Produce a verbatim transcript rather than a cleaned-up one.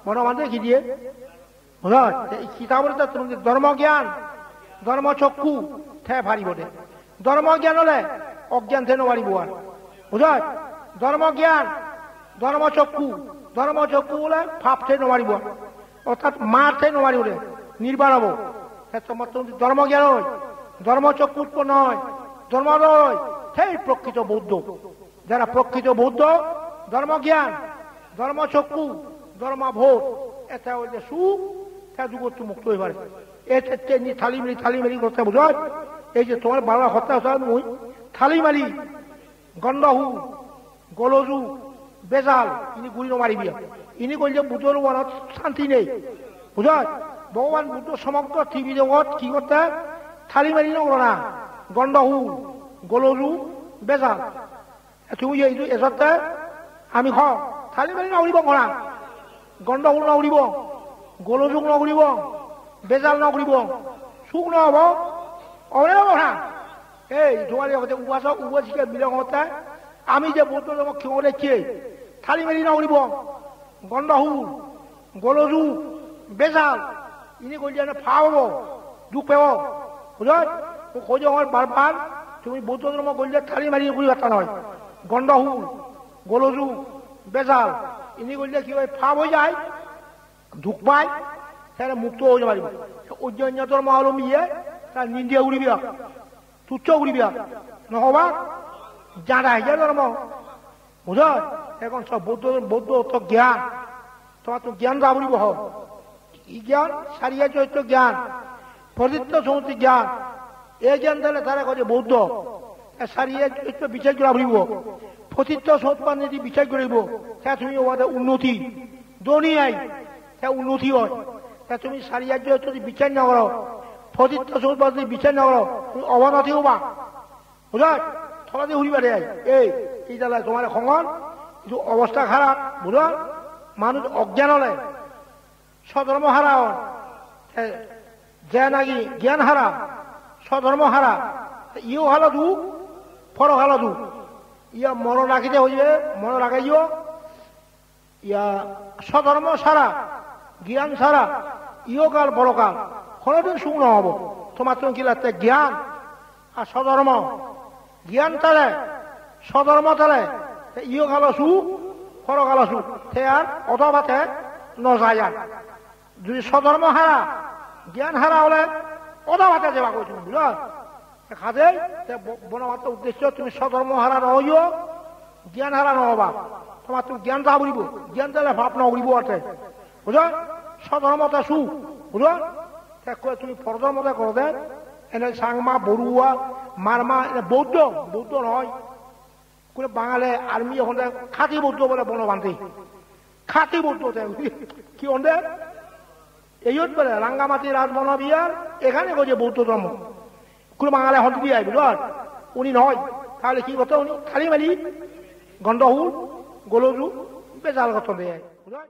Bono bhante hi diye? Bujhoj? Te ei kitabot to tumi dhormo gyan, dhormo chokku, te paribo de. Dhormo gyan ole ogyan te no paribo ar. Bujhoj? Dhormo gyan, dhormo chokku, dhormo chokku ole pap te no paribo ar. Orthat mar te no paribo de, nirban obo. Te tomar to dhormo gyan oi, dhormo chokku utponno oi, dhormo oi, te prokrito Buddho. Jara prokrito Buddho, dhormo gyan, dhormo chokku, dhormo bodh, eta oile suk, te dugottun mukto oi pare. Ei je te ni thali meli, thali meli gotte bujhoj, ei je tomar baba hotte hotte mui thali meli, gondohul, golojug, bejal, ini guri no paribi. Ini golle Buddhor monot santi nei. Bujhoj? Bhogoban Buddho somogro tibi jogot hi gotte? Thali meli no gorana. Gondohul, golojug, bejal. Tumi je idu ejotte ami ho, thali meli no guribong hona. Gondohul no guribong, golojug no guribong, bejal no guribong. Suk no obo, obo ne obo na? Ei, tomar iye hotte ubasok, ubasike mile hotte, ami je Buddho dhormo ki hotte, thali meli no guribong. Gondohul, golojug, bejal, ini golle ene pap obo, duk pebo. Bujhoj? Mui hoi dongor bar bar, tumi Buddho dhormo golle thali meli guri patta noi. Gondohul, golojug, bejal, ini golle hi oi, pap oi jai, duk pai, tara mukto oi no paribo. Onyo onyo dhormo olombiye, tara ninda guribe, tuccho guribe, no hoba, jada hija dhormo. Bujhoj? Ekhon sob Buddho, Buddho to gyan. Tomattun gyan ja puribo ho. Hi gyan? Sari arjo sotto gyan. Pratitya sumutti gyan. Ei gyan thale tare hoide Buddho. Te sari arjo sotto bichar gora puribo. Pratitya sumutti bichar goribo. Te tumi obode unnoti. Dhoni oi. Te unnoti oi. Te tumi sari arjo sotto bichar no goro. Pratitya sumutti bichar no goro. Tumi obonoti oba. Bujhoj? Toledi uri pare ai. Ei, ei jala tomare hongor, idu obosta harap, bujhoj? Manuj ogyan ole, sodhormo hara on. Te je naki gyan hara, sodhormo hara, te iyohalo duk, porokalo duk. Iya mono rakite hoiye, mono rageyo, iya, sodhormo sara, gyan sara, ihokal porokal, honodin suk no obo. Tomattun hi lagette? Gyan ar sodhormo. Gyan thale, sodhormo thale, te ihokalo suk, porokalo suk, te ar odhopate no jai ar. Jodi sodhormo hara, gyan hara ole odhopate jebagoi tumi, bujhoj? Te hajei, te bo-, Bonobanto uddesho tumi sodhormo hara no oiyo, gyan hara no oba. Tomattun gyan ja puribo, gyan thale pap no puribo ate. Bujhoj? Sodhormo te suk, bujhoj? Te ekko tumi porodhormo te gorode, ene Changma, Borua, Marma, ene Buddho, Buddho noi. Hono Bangale army honde khati Buddho bole Bonobhante. Khati Buddho te. Hi honde? Eyot bole Rangamati Rajbana Bihar, ekhane hoye Buddho dhormo. Hono Bangale honde di ai, bujhoj? Uni noi. Tahole hi gotte uni? Thali meli, gondohul, golojug, bejal gotton de ai. Bujhoj?